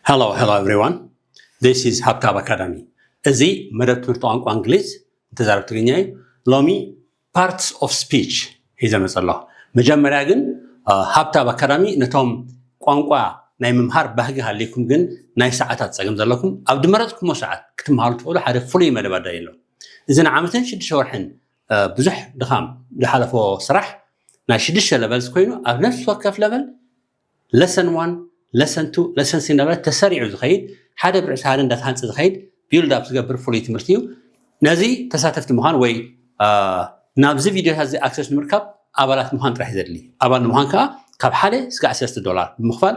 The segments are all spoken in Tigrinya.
Hello, hello everyone. This is ሃብታብ ኣካዳሚ። እዚ መደብ ትምህርቲ ቋንቋ እንግሊዝ፣ ተዛረብ ትግርኛ እዩ። ሎሚ parts of speech ሒዘ መጸ ኣለኹ። መጀመርያ ግን፣ እ፣ ሃብታብ ኣካዳሚ ነቶም ቋንቋ ናይ ምምሃር ባህጊ ሃልይኩም ግን ናይ ሰዓታት ጸገም ዘለኩም፣ ኣብ ድመረጽኩሞ ሰዓት ክትመሃሩ ትኽእሉ ሓደ ፍሉይ መደብ ኣዳልዩ ኣሎ። እዚ ንዓመትን ሽዱሽተ ወርሕን፣ እ፣ ብዙሕ ድኻም ዝሓለፎ ስራሕ ናይ ሽዱሽተ ለቨልስ ኮይኑ፣ ኣብ ነፍሲ ወከፍ ለቨል ለሰን ዋን፣ ለሰን ቱ፣ ለሰን ስሪ እናበለ ተሰሪዑ ዝኸይድ፣ ሓደ ብርእሲ ሓደ እንዳተሃንጸ ዝኸይድ፣ ቢልድ ኣፕ ዝገብር ፍሉይ ትምህርቲ እዩ። ነዚ ተሳተፍቲ ምዃን ወይ፣ አ፣ ናብዚ ቪድዮታት እዚ ኣክሰስ ንምርካብ ኣባላት ምዃን ጥራሕ እዩ ዘድሊ። ኣባል ንምዃን ከኣ ካብ ሓደ እስካዕ ሰለስተ ዶላር ብምኽፋል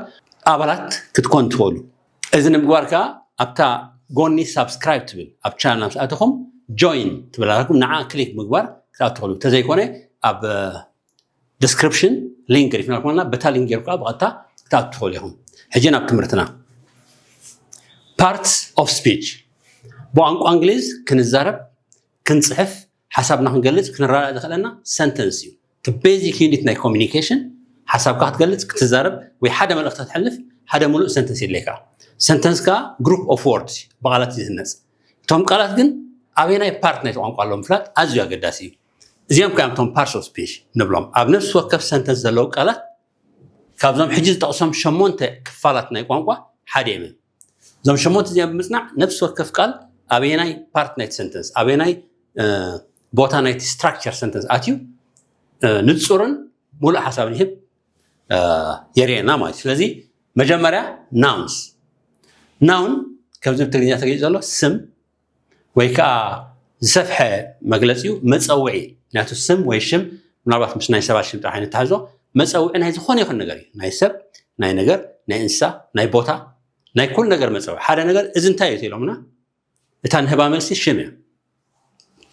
ኣባላት ክትኮኑ ትኽእሉ። እዚ ንምግባር ከኣ ኣብታ ጎኒ ሳብስክራይብ ትብል ኣብ ቻነልና ምስ ኣተኹም ጆይን ትብል ኣለኩም፣ ንዓ ክሊክ ምግባር ክትኣትዉ ትኽእሉ። እንተዘይኮነ ኣብ ዲስክሪፕሽን ሊንክ ገዲፍናልኩም ኣለና። በታ ሊንክ ጌርኩም ብቐጥታ ክትኣትዉ ትኽእሉ ኢኹም። ሕጂ ናብ ትምህርትና። Parts of speech። ብቋንቋ እንግሊዝ ክንዛረብ፣ ክንጽሕፍ፣ ሓሳብና ክንገልጽ፣ ክንረዳእ ዘኽእለና ሰንተንስ እዩ። እቲ ቤዚክ ዩኒት ናይ ኮሚኒኬሽን፣ ሓሳብካ ክትገልጽ፣ ክትዛረብ ወይ ሓደ መልእኽቲ ከተሕልፍ ሓደ ሙሉእ ሰንተንስ የድልየካ። ሰንተንስ ከኣ ግሩፕ ኦፍ ወርድስ ብቓላት እዩ ዝህነጽ። እቶም ቃላት ግን ኣበየናይ ፓርት ናይቲ ቋንቋ ኣለዉ ምፍላጥ ኣዝዩ ኣገዳሲ እዩ። እዚኦም ከኣ እቶም ፓርትስ ኦፍ ስፒች ንብሎም። ኣብ ነፍሲ ወከፍ ሰንተንስ ዘለዉ ቃላት ካብዞም ሕጂ ዝጠቕሶም ሸሞንተ ክፋላት ናይ ቋንቋ ሓደ እዮም። እዞም ሸሞንተ እዚኦም ብምጽናዕ ነፍሲ ወከፍ ቃል ኣበየናይ ፓርት ናይቲ ሰንተንስ፣ ኣበየናይ፣ እ፣ ቦታ ናይቲ ስትራክቸር ሰንተንስ ኣትዩ፣ እ፣ ንጹርን ሙሉእ ሓሳብ ይህብ፣ እ፣ የርእየና ማለት እዩ። ስለዚ መጀመርያ ናውንስ። ናውን ከምዚ ብትግርኛ ተገሊጹ ዘሎ ስም ወይ ከዓ ዝሰፍሐ መግለጺ እዩ፣ መጸውዒ። ምክንያቱ ስም ወይ ሽም ምናልባት ምስ ናይ ሰባት ሽም ጥራሕ ኣይነተሓዞ፣ መጸውዒ ናይ ዝኾነ ይኹን ነገር እዩ። ናይ ሰብ፣ ናይ ነገር፣ ናይ እንስሳ፣ ናይ ቦታ፣ ናይ ኩሉ ነገር መጸውዒ። ሓደ ነገር እዚ እንታይ እዩ ኢሎምና፣ እታ ንህባ መልሲ ሽም እያ።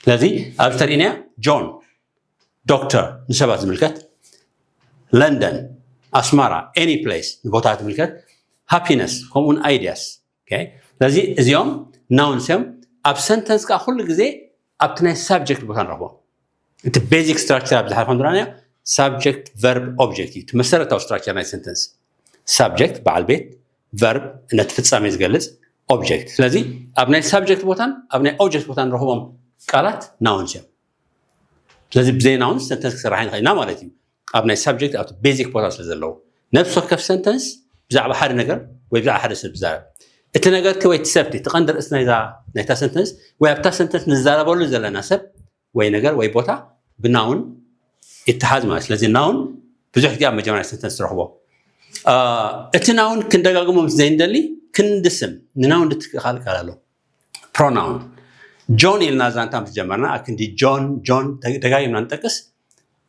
ስለዚ ኣብዚ ተሪእናዮ ጆን፣ ዶክተር ንሰባት ዝምልከት፣ ለንደን፣ ኣስመራ፣ ኤኒ ፕሌስ ንቦታ ዝምልከት፣ ሃፒነስ ከምኡውን ኣይድያስ። ኦኬ፣ ስለዚ እዚኦም ናውንስ እዮም። ኣብ ሰንተንስ ከዓ ኩሉ ግዜ ኣብቲ ናይ ሳብጀክት ቦታ ንረኽቦ። እቲ ቤዚክ ስትራክቸር ኣብ ዝሓለፈ ንራናዮ ሳብጀክት ቨርብ ኦብጀክት እዩ። እቲ መሰረታዊ ስትራክቸር ናይ ሰንተንስ ሳብጀክት በዓል ቤት፣ ቨርብ ነቲ ፍጻሜ ዝገልጽ፣ ኦብጀክት። ስለዚ ኣብ ናይ ሳብጀክት ቦታን ኣብ ናይ ኦብጀክት ቦታን ንረኽቦም ቃላት ናውንስ እዮም። ስለዚ ብዘይ ናውንስ ሰንተንስ ክስራሕ ኣይንኽእል ኢና ማለት እዩ። ኣብ ናይ ሳብጀክት ኣብቲ ቤዚክ ቦታ ስለ ዘለዉ ነፍሲ ወከፍ ሰንተንስ ብዛዕባ ሓደ ነገር ወይ ብዛዕባ ሓደ ሰብ ዝዛረብ። እቲ ነገር እቲ ወይ እቲ ሰብ እቲ ቀንዲ ርእሲ ናይዛ ናይታ ሰንተንስ ወይ ኣብታ ሰንተንስ ንዛረበሉ ዘለና ሰብ ወይ ነገር ወይ ቦታ ብናውን ይተሓዝ ማለት። ስለዚ ናውን ብዙሕ ግዜ ኣብ መጀመርያ ሰንተንስ ትረኽቦ። አ፣ እቲ ናውን ክንደጋግሞ ምስ ዘይንደሊ ክንዲ ስም ንናውን ዝትክእ ካልእ ቃል ኣሎ። ፕሮናውን። ጆን ኢልና ዛንታ ምስ ጀመርና ኣብ ክንዲ ጆን ጆን ተ-፣ ደጋጊምና ንጠቅስ።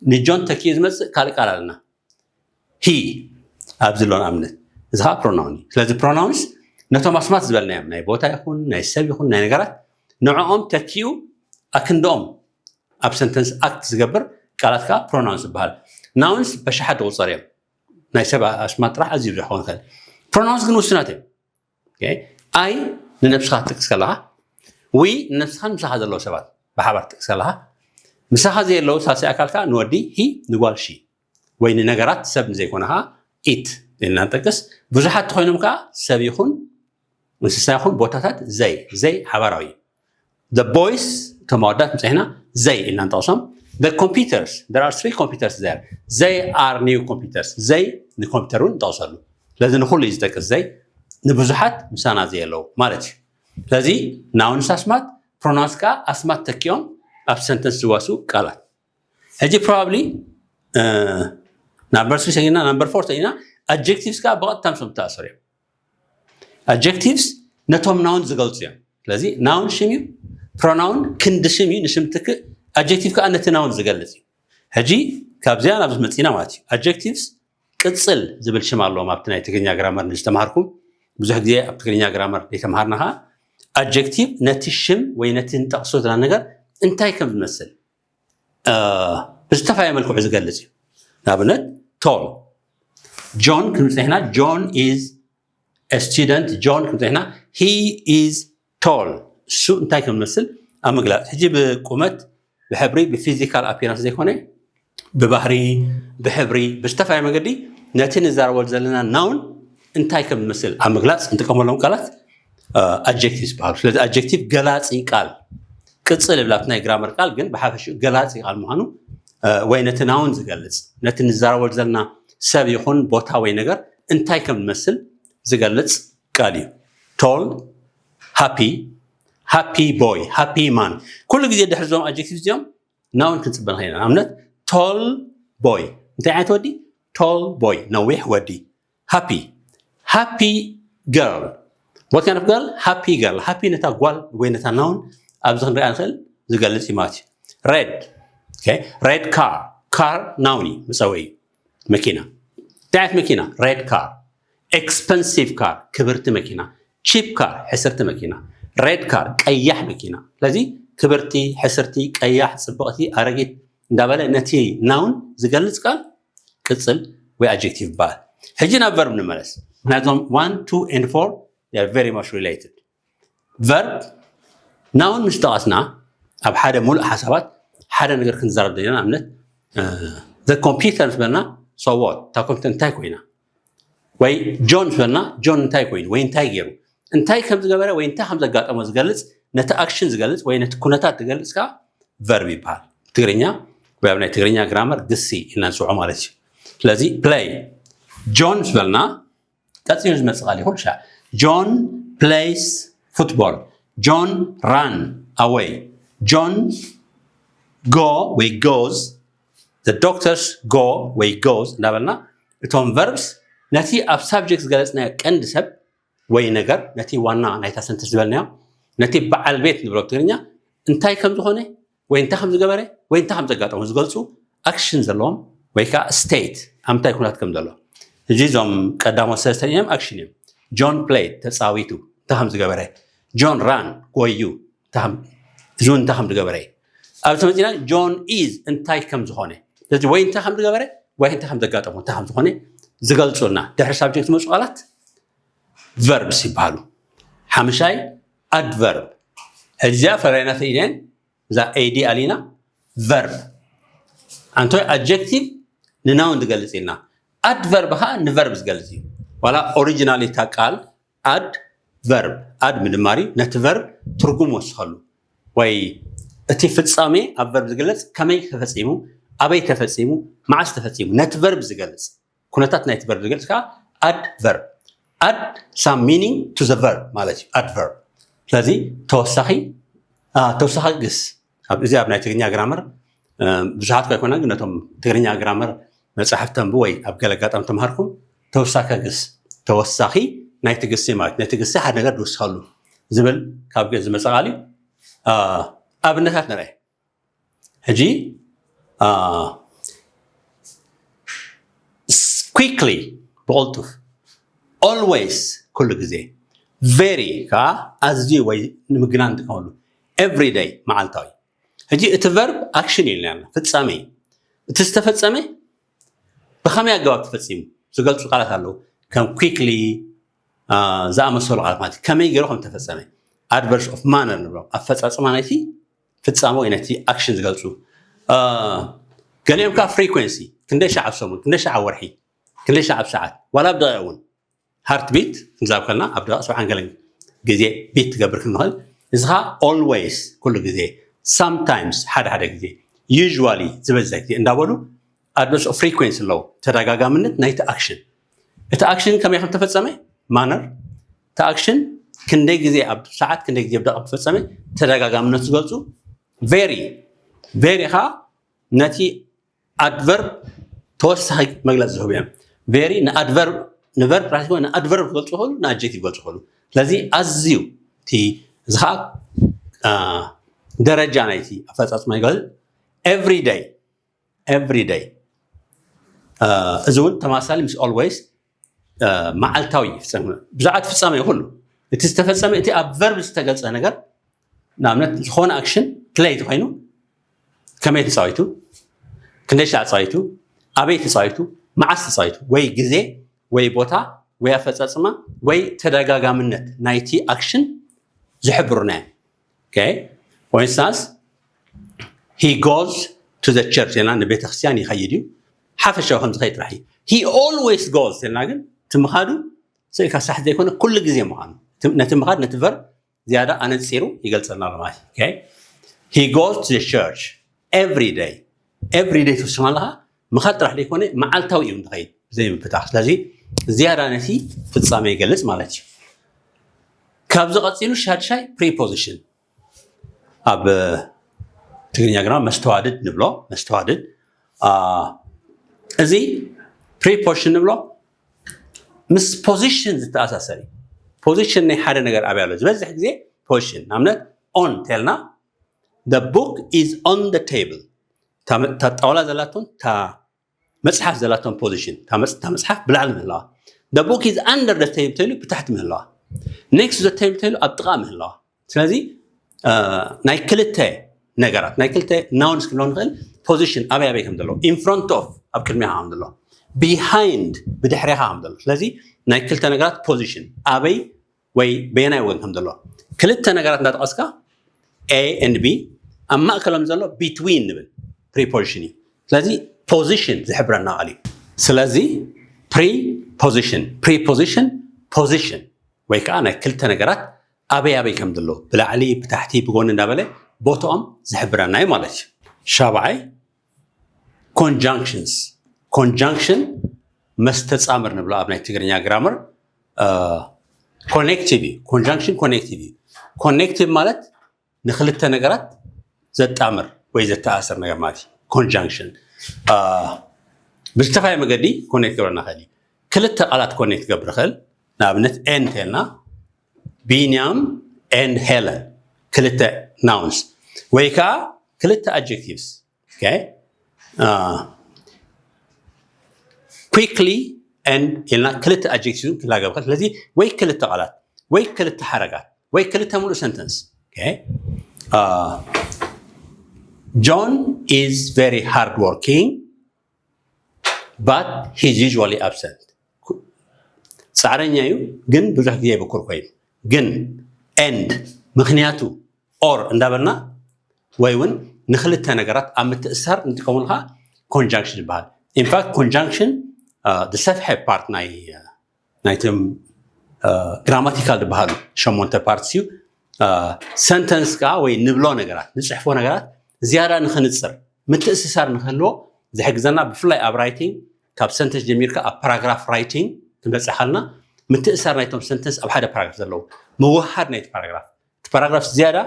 ንጆን ተኪኡ ዝመጽእ ካልእ ቃል ኣለና። ሂ ኣብዚ ኣሎ ንኣብነት። እዚ ከዓ ፕሮናውን እዩ። ስለዚ ፕሮናውንስ ነቶም ኣስማት ዝበልናዮም ናይ ቦታ ይኹን ናይ ሰብ ይኹን ናይ ነገራት ንዕኦም ተኪኡ ኣክንድኦም ኣብ ሰንተንስ ኣክት ዝገብር ቃላት ከዓ ፕሮናውንስ ይበሃል። ናውንስ በሽሓት ዝቑጸር እዮም። ናይ ሰብ ኣስማት ጥራሕ ኣዝዩ ብዙሕ ክኸውን ይኽእል። ፕሮናውንስ ግን ውሱናት እዮም። ኦኬ? ኣይ ንነብስኻ ትጥቅስ ከለኻ፣ ዊ ንነብስኻን ምሳኻ ዘለዉ ሰባት ብሓባር ትጥቅስ ከለኻ፣ ምሳኻ ዘየለዉ ሳልሳይ ኣካል ከዓ ንወዲ ሂ፣ ንጓል ሺ፣ ወይ ንነገራት ሰብ ንዘይኮነ ከዓ ኢት ኢልና ንጠቅስ። ብዙሓት ተኾይኖም ከዓ ሰብ ይኹን እንስሳ ይኹን ቦታታት ዘይ፣ ዘይ ሓባራዊ እዩ። The boys እቶም ኣወዳት ምጽሕና ዘይ ኢልና ንጠቕሶም። The computers, there are three computers there. They are new computers. ዘይ ንኮምፒውተር እውን ንጠቕሰሉ። ስለዚ ንኹሉ እዩ ዝጠቅስ ዘይ፣ ንብዙሓት ምሳና ዘየለዉ ማለት እዩ። ስለዚ ናውንስ ኣስማት፣ ፕሮናውንስ ከዓ ኣስማት ተኪኦም ኣብ ሰንተንስ ዝዋስኡ ቃላት። ሕጂ ፕሮባብሊ፣ እ፣ ናምበር ስሪ ሰጊና ናምበር ፎር ሰጊና ኣድጀክቲቭስ ከዓ ብቐጥታ ምስኦም ዝተኣሰሩ እዮም። ኣድጀክቲቭስ ነቶም ናውን ዝገልጹ እዮም። ስለዚ ናውን ሽም እዩ፣ ፕሮናውን ክንዲ ሽም እዩ፣ ንሽም ትክእ፣ ኣድጀክቲቭ ከዓ ነቲ ናውን ዝገልጽ እዩ። ሕጂ ካብዚኣ ናብዚ መጺና ማለት እዩ። ኣድጀክቲቭስ ቅጽል ዝብል ሽም ኣለዎም ኣብቲ ናይ ትግርኛ ግራመር ንዝተማሃርኩም። ብዙሕ ግዜ ኣብ ትግርኛ ግራመር ዘይተምሃርና ከዓ ኣድጀክቲቭ ነቲ ሽም ወይ ነቲ ንጠቕሶ ዘለና ነገር እንታይ ከም ዝመስል፣ እ፣ ብዝተፈላለየ መልክዑ ዝገልጽ እዩ። ንኣብነት ቶል፣ ጆን ክንብል ጸኒሕና ጆን ኢዝ ኤ ስቱደንት፣ ጆን ክንብል ጸኒሕና ሂ ኢዝ ቶል፣ እሱ እንታይ ከም ዝመስል ኣብ ምግላጽ። ሕጂ ብቁመት፣ ብሕብሪ፣ ብፊዚካል ኣፒራንስ ዘይኮነ ብባህሪ፣ ብሕብሪ፣ ብዝተፈላለየ መገዲ ነቲ ንዛረበሉ ዘለና ናውን እንታይ ከም ዝመስል ኣብ ምግላፅ እንጥቀመሎም ቃላት ኣድጀክቲቭ ይበሃሉ። ስለዚ ኣድጀክቲቭ ገላፂ ቃል፣ ቅፅል ይብል ኣብቲ ናይ ግራመር ቃል፣ ግን ብሓፈሽኡ ገላፂ ቃል ምዃኑ ወይ ነቲ ናውን ዝገልፅ፣ ነቲ ንዛረበሉ ዘለና ሰብ ይኹን ቦታ ወይ ነገር እንታይ ከም ዝመስል ዝገልፅ ቃል እዩ። ቶል፣ ሃፒ፣ ሃፒ ቦይ፣ ሃፒ ማን። ኩሉ ግዜ ድሕሪ ዞም ኣድጀክቲቭ እዚኦም ናውን ክንፅበ ንኽእል ኢና። ንኣብነት ቶል ቦይ፣ እንታይ ዓይነት ወዲ? ቶል ቦይ፣ ነዊሕ ወዲ። ሃፒ፣ ሃፒ ገርል። What kind of girl? ሃፒ ገርል። ሃፒ ነታ ጓል ወይ ነታ ናውን ኣብዚ ክንሪኣ ንኽእል ዝገልፅ እዩ ማለት እዩ። ሬድ፣ ሬድ ካር። ካር ናውን እዩ፣ መፀውዒ እዩ። መኪና፣ እንታይ ዓይነት መኪና? ሬድ ካር። ኤክስፐንሲቭ ካር፣ ክብርቲ መኪና። ቺፕ ካር፣ ሕስርቲ መኪና። ሬድ ካር፣ ቀያሕ መኪና። ስለዚ ክብርቲ፣ ሕስርቲ፣ ቀያሕ፣ ፅብቕቲ፣ ኣረጊት እንዳበለ ነቲ ናውን ዝገልፅ ቃል ቅፅል ወይ ኣድጀክቲቭ ይበሃል። ሕጂ ናብ ቨርብ ንመለስ። ምክንያቱም one two and four they are very much related። ቨርብ ናውን ምስ ጠቐስና ኣብ ሓደ ሙሉእ ሓሳባት ሓደ ነገር ክንዛረብ ዘለና፣ ንኣብነት ዘ ኮምፒውተር ምስ በልና፣ so what፣ እታ ኮምፒውተር እንታይ ኮይና? ወይ ጆን ምስ በልና፣ ጆን እንታይ ኮይኑ ወይ እንታይ ገይሩ? እንታይ ከም ዝገበረ ወይ እንታይ ከም ዘጋጠሞ ዝገልፅ፣ ነቲ ኣክሽን ዝገልፅ ወይ ነቲ ኩነታት ዝገልፅ ከዓ ቨርብ ይበሃል። ትግርኛ ወይ ኣብ ናይ ትግርኛ ግራመር ግሲ ኢልና ንፅውዖ ማለት እዩ። ስለዚ ፕለይ፣ ጆን ምስ በልና ቀፂሉ ዝመፅእ ቃል ይኹን ሻ፣ ጆን ፕሌይስ ፉትቦል፣ ጆን ራን ኣወይ፣ ጆን ጎ ወይ ጎዝ፣ the doctors go ወይ ጎዝ እንዳበልና፣ እቶም ቨርብስ ነቲ ኣብ ሳብጀክት ዝገለፅናዮ ቀንዲ ሰብ ወይ ነገር፣ ነቲ ዋና ናይታ ሰንተንስ ዝበልናዮ፣ ነቲ በዓል ቤት ንብሎ ብትግርኛ እንታይ ከም ዝኾነ ወይ እንታይ ከም ዝገበረ ወይ እንታይ ከም ዘጋጠሞ ዝገልፁ ኣክሽን ዘለዎም ወይ ከዓ ስቴት ኣብ ምንታይ ኩነታት ከም ዘሎ። ሕጂ እዞም ቀዳሞት ሰለስተ እዮም ኣክሽን እዮም። ጆን ፕሌይድ፣ ተፃዊቱ፣ እንታይ ከም ዝገበረ። ጆን ራን፣ ጎዩ፣ እንታይ ከም፣ እዚ እውን እንታይ ከም ዝገበረ እዩ። ኣብዚ መፂና ጆን ኢዝ እንታይ ከም ዝኾነ፣ ስለዚ ወይ እንታይ ከም ዝገበረ ወይ እንታይ ከም ዘጋጠሞ፣ እንታይ ከም ዝኾነ ዝገልፁልና ድሕሪ ሳብጀክት ዝመፁ ቃላት ቨርብስ ይበሃሉ። ሓምሻይ ኣድቨርብ። ሕጂ እዚኣ ፈረና ኢደን እዛ ኤዲ ኣሊና ቨርብ። ኣንቶይ ኣድጀክቲቭ ንናውን ዝገልፅ ኢልና፣ ኣድቨርብ ከዓ ንቨርብ ዝገልፅ እዩ። ዋላ ኦሪጂናል እታ ቃል ኣድ ቨርብ፣ ኣድ ምድማሪ ነቲ ቨርብ ትርጉም ወስኸሉ ወይ እቲ ፍጻሜ ኣብ ቨርብ ዝግለፅ ከመይ ተፈፂሙ፣ ኣበይ ተፈፂሙ፣ መዓስ ተፈፂሙ፣ ነቲ ቨርብ ዝገልፅ፣ ኩነታት ናይቲ ቨርብ ዝገልፅ ከዓ ኣድ ቨርብ። Add some meaning to the verb ማለት እዩ ኣድ ቨርብ። ስለዚ ተወሳኺ፣ አ፣ ተወሳኺ ግስ ኣብ፣ እዚ ኣብ ናይ ትግርኛ ግራመር፣ እ፣ ብዙሓት ከይኮና ግን ነቶም ትግርኛ ግራመር መፅሓፍ ተንብቡ ወይ ኣብ ገለ ኣጋጣሚ ተምሃርኩም ተወሳኺ ግስ፣ ተወሳኺ ናይቲ ግሲ ማለት ነቲ ግሲ ሓደ ነገር ድውስኸሉ ዝብል ካብ ግእዝ ዝመፀ ቃል እዩ። አ፣ ኣብነታት ንርአ። ሕጂ ኩክሊ ብቕልጡፍ፣ ኦልዌይስ ኩሉ ግዜ፣ ቬሪ ከዓ ኣዝዩ ወይ ንምግናን ንጥቀመሉ፣ ኤቭሪ ደይ መዓልታዊ። ሕጂ እቲ ቨርብ ኣክሽን ኢልና ፍጻሜ እዩ። እቲ ዝተፈጸመ ብኸመይ ኣገባብ ተፈጺሙ ዝገልጹ ቃላት ኣለዉ። ከም ኩክሊ ዝኣመሰሉ ቃላት ማለት እዩ። ከመይ ገይሩ ከም ተፈጸመ ኣድቨርስ ኦፍ ማነር ንብሎም ኣፈጻጽማ ናይቲ ፍጻመ ወይ ነቲ ኣክሽን ዝገልጹ። ገሊኦም ከዓ ፍሪኩንሲ ክንደይ ሻዕ ኣብ ሰሙን፣ ክንደይ ሻዕ ኣብ ወርሒ፣ ክንደይ ሻዕ ኣብ ሰዓት ዋላ ኣብ ደቂቕ እውን ሃርት ቢት ክንዛብ ከልና ኣብ ደቂቕ ሰብዓን ገለን ግዜ ቢት ትገብር ክንኽእል። እዚ ከዓ ኦልዌይስ ኩሉ ግዜ፣ ሳምታይምስ ሓደ ሓደ ግዜ፣ ዩዥዋሊ ዝበዝሕ ግዜ እንዳበሉ ኣድቨርስ ኦፍ ፍሪኩንሲ ኣለዉ። ተደጋጋምነት ናይቲ ኣክሽን፣ እቲ ኣክሽን ከመይ ከም ተፈጸመ ማነር፣ እቲ ኣክሽን ክንደይ ግዜ ኣብ ሰዓት ክንደይ ግዜ ኣብ ደቂቕ ተፈጸመ ተደጋጋምነት ዝገልጹ። ቬሪ ቬሪ ከዓ ነቲ ኣድቨርብ ተወሳኺ መግለፂ ዝህቡ እዮም። ቬሪ ንኣድቨርብ ንቨርብ ጥራሕ ዘይኮነ ንኣድቨርብ ክገልፁ ይኽእሉ ንኣድጀክቲቭ ክገልፁ ይኽእሉ። ስለዚ ኣዝዩ እቲ እዚ ከዓ ደረጃ ናይቲ ኣፈፃፅማ ይገልፅ። ኤቭሪ ደይ ኤቭሪ ደይ። እዚ እውን ተማሳሊ ምስ ኦልዌይስ መዓልታዊ ይፍፀም። ብዛዕባ እቲ ፍፃመ ይኹሉ እቲ ዝተፈፀመ እቲ ኣብ ቨርብ ዝተገልፀ ነገር ንኣብነት ዝኾነ ኣክሽን ፕለይ ተኮይኑ ከመይ ተፃዊቱ፣ ክንደይ ሻዕ ተፃዊቱ፣ ኣበይ ተፃዊቱ፣ መዓስ ተፃዊቱ ወይ ግዜ ወይ ቦታ ወይ ኣፈፃፅማ ወይ ተደጋጋምነት ናይቲ ኣክሽን ዝሕብሩና እዮም። ኦኬ፣ for instance he goes to the church ኢልና ንቤተክርስትያን ይኸይድ እዩ። ሓፈሻዊ ከም ዝኸይድ ጥራሕ እዩ። He always goes ኢልና ግን እቲ ምኻዱ ትእካ ሳሕቲ ዘይኮነ ኩሉ ግዜ ምዃኑ፣ ነቲ ምኻድ ነቲ verb ዝያዳ ኣነፂሩ ይገልፀልና ኣሎ ማለት እዩ። He goes to the church every day። Every day ትወስድ ኣለኻ፣ ምኻድ ጥራሕ ዘይኮነ መዓልታዊ እዩ ንኸይድ ዘይምብታኽ። ስለዚ ዝያዳ ነቲ ፍፃመ ይገልፅ ማለት እዩ። ካብዚ ቀፂሉ ሻድሻይ preposition፣ ኣብ ትግርኛ ግና መስተዋድድ ንብሎ። መስተዋድድ እዚ preposition ንብሎ ምስ position ዝተኣሳሰር እዩ። Position ናይ ሓደ ነገር ኣበይ ኣሎ ዝበዝሕ ግዜ position። ንኣብነት on ተልና the book is on the table፣ እታ ጣውላ ዘላቶን እታ መፅሓፍ ዘላቶን position፣ እታ መፅሓፍ ብላዕሊ ምህላዋ፣ the book is under the table ተይሉ ብታሕቲ ምህላዋ፣ next to the table ተይሉ ኣብ ጥቓ ምህላዋ። ስለዚ ናይ ክልተ ነገራት፣ ናይ ክልተ nouns ክብሎ ንኽእል። position ኣበይ ኣበይ ከም ዘሎ፣ in front of ኣብ ቅድሚኻ ከም ዘሎ፣ behind ብድሕሬኻ ከም ዘሎ። ስለዚ ናይ ክልተ ነገራት position ኣበይ ወይ በየናይ ወገን ከም ዘሎ፣ ክልተ ነገራት እንዳጠቐስካ A and B፣ ኣብ ማእከሎም ዘሎ between ንብል preposition እዩ። ስለዚ position ዝሕብረና ቃል እዩ። ስለዚ preposition፣ preposition position ወይ ከዓ ናይ ክልተ ነገራት ኣበይ ኣበይ ከም ዘሎ፣ ብላዕሊ ብታሕቲ ብጎኒ እንዳበለ ቦታኦም ዝሕብረና እዩ ማለት እዩ። ሻብዓይ conjunctions። Conjunction መስተፃምር ንብሎ ኣብ ናይ ትግርኛ grammar። Connective እዩ። Conjunction connective እዩ። Connective ማለት ንክልተ ነገራት ዘጣምር ወይ ዘተኣሰር ነገር ማለት እዩ። Conjunction ብዝተፈላለየ መገዲ connect ክገብረና ይኽእል እዩ። ክልተ ቃላት connect ክገብር ይኽእል። ንኣብነት and ተልና ቢንያም and ሄለን፣ ክልተ nouns ወይ ከዓ ክልተ adjectives። Quickly and ኢልና ክልተ adjectives ክላገብ ይኽእል። ስለዚ ወይ ክልተ ቃላት ወይ ክልተ ሓረጋት ወይ ክልተ ሙሉእ sentence። John is very hardworking but he's usually absent። ፃዕረኛ እዩ ግን ብዙሕ ግዜ ይብኩር ኮይኑ። ግን and ምኽንያቱ or እንዳበልና ወይ እውን ንክልተ ነገራት ኣብ ምትእሳር ንጥቀመሉ ከዓ conjunction ይበሃል። In fact conjunction ዝሰፍሐ part ናይ ናይቶም grammatical ዝበሃሉ ሸሞንተ parts እዩ። Sentence ከዓ ወይ ንብሎ ነገራት ንፅሕፎ ነገራት ዝያዳ ንክንፅር ምትእስሳር ንክህልዎ ዝሕግዘና ብፍላይ ኣብ writing ካብ sentence ጀሚርካ ኣብ paragraph writing ክንበፅሕ ከለና ምትእሳር ናይቶም sentence ኣብ ሓደ paragraph ዘለዉ ምውሃድ ናይቲ paragraph እቲ paragraph ዝያዳ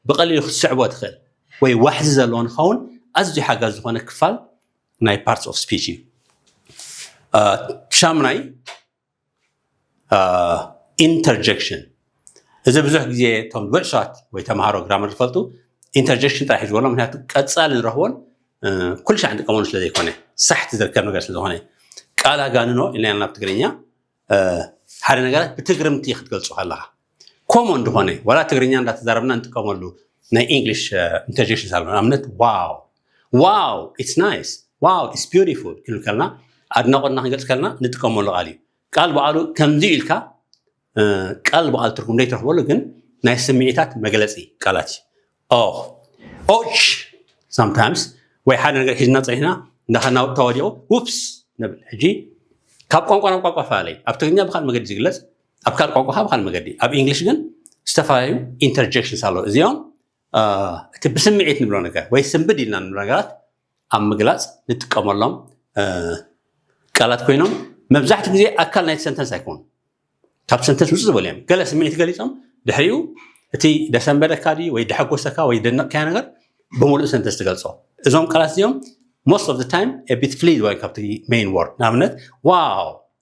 ብቐሊሉ ክትስዕቦ ትኽእል ወይ ዋሕዚ ዘለዎ ንኸውን ኣዝዩ ሓጋዚ ዝኾነ ክፋል ናይ parts of speech እዩ። ሻምናይ interjection። እዚ ብዙሕ ግዜ እቶም ውዕሳት ወይ ተምሃሮ grammar ዝፈልጡ interjection ጥራሕ እዩ ዝበሎ፣ ምክንያቱ ቀፃሊ ንረኽቦን ኩሉ ሻዕ ንጥቀመሉ ስለ ዘይኮነ፣ ሳሕቲ ዝርከብ ነገር ስለ ዝኾነ። ቃል ኣጋንኖ ኢልና ናብ ትግርኛ ሓደ ነገራት ብትግርምቲ ክትገልፆ ከለኻ common ዝኾነ ዋላ ትግርኛ እንዳተዛረብና ንጥቀመሉ ናይ English interjection ኣሎ። ንኣብነት wow wow it's nice wow it's beautiful ክንብል ከለና ኣድናቆትና ክንገልፅ ከለና ንጥቀመሉ ቃል እዩ። ቃል በዓሉ ከምዚ ኢልካ ቃል በዓል ትርጉም ዘይትረኽበሉ ግን ናይ ስምዒታት መግለፂ ቃላት እዩ። Oh ouch sometimes ወይ ሓደ ነገር ሒዝና ፀኒሕና እንዳኸናውጥታ ወዲቑ ውፕስ ነብል። ሕጂ ካብ ቋንቋ ናብ ቋንቋፈላለዩ። ኣብ ትግርኛ ብካል መገዲ ዝግለፅ ኣብ ካል ቋንቋ ብካል መገዲ። ኣብ English ግን ዝተፈላለዩ interjections ኣለዉ። እዚኦም እቲ ብስምዒት ንብሎ ነገር ወይ ስንብድ ኢልና ንብሎ ነገራት ኣብ ምግላፅ ንጥቀመሎም ቃላት ኮይኖም መብዛሕትኡ ግዜ ኣካል ናይቲ sentence ኣይኮኑ። ካብ sentence ውፅእ ዝበሉ እዮም። ገለ ስምዒት ገሊፆም ድሕሪኡ እቲ ደሰንበደካ ድዩ ወይ ደሐጎሰካ ወይ ደነቕካዮ ነገር ብምሉእ sentence ትገልፆ። እዞም ቃላት እዚኦም most of the time a bit flee ወይ ካብቲ main word። ንኣብነት wow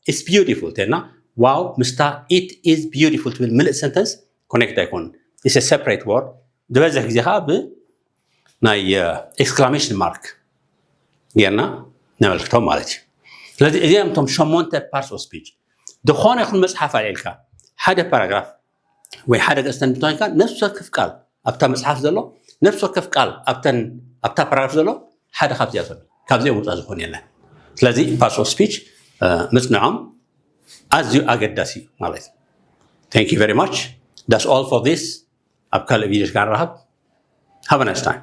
it's beautiful ተልና wow ምስታ it is beautiful ትብል ምልእ sentence connect ኣይኮኑን። It's a separate word። ዝበዝሕ ግዜ ከዓ ብናይ exclamation mark ጌርና ነመልክቶም ማለት እዩ። ስለዚ እዚኦም እቶም ሸሞንተ parts of speech ዝኾነ ይኹን መፅሓፍ ኣልዒልካ ሓደ paragraph ወይ ሓደ ገፅተን ብትኾንካ ነፍሲ ወከፍ ቃል ኣብታ መፅሓፍ ዘሎ ነፍሲ ወከፍ ቃል ኣብተን ኣብታ paragraph ዘሎ ሓደ ካብዚኣቶም ካብዚኦም ውፃእ ዝኾነ የለን። ስለዚ parts of speech ምፅንዖም ኣዝዩ ኣገዳሲ እዩ ማለት እዩ። Thank you very much. That's all for this. ኣብ ካልእ ቪድዮ ንራኸብ። Have a nice time.